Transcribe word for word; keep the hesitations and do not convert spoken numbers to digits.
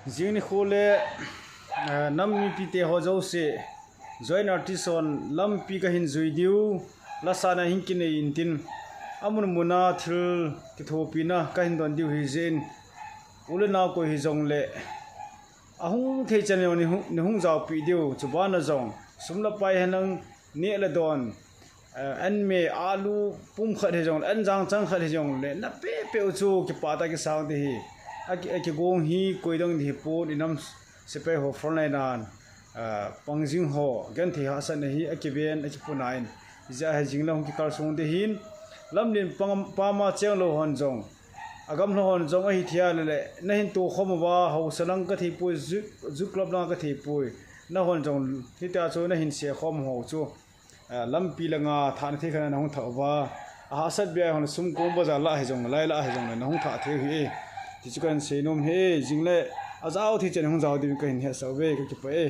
Jing nikho le, eh, nam mipite ho jouse, joint artist hon lampi kahin jui diu, lasa na hin kinei intin, amun muna thil kithopina kahin don diu hijeh in, u le nao koi hijongle, ahung thei chan jong nei hung, nei hung jaopi diu, chubana jong, sum le pai henlang, neh le don, eh, an me, alu pum khat hijongle, an jangchang khat hijongle, na pehpeh u chu kipah tah a kisang ding ahi. Aki, akigong hi koidang ding hipon, inam sepai ho frontline a, eh, pang jing ho, genthei hahsatna hi akiven, akipuna in. Hijeh a hi jingle hung kikalsong ding ahin, lamlen pang, pama cheng lou hon jong, agam lou hon jong ahi thei a lele, nahin tokhom uva, haosa lang kathei poi, youth, youth club lang kathei poi, nahon jong hitia chu nahin sekhom ho chu, eh, lampi langa thahna thei khat a nahung thah uva, ahahsat bia hon sum kong bazar lah hijongle, lai lah hijongle, nahung thah thei u ahi e, ti chu kahin seinom ahi e. Jingle ajao thei chan hung jao diuvin kahin hetsah uve, kakipah e.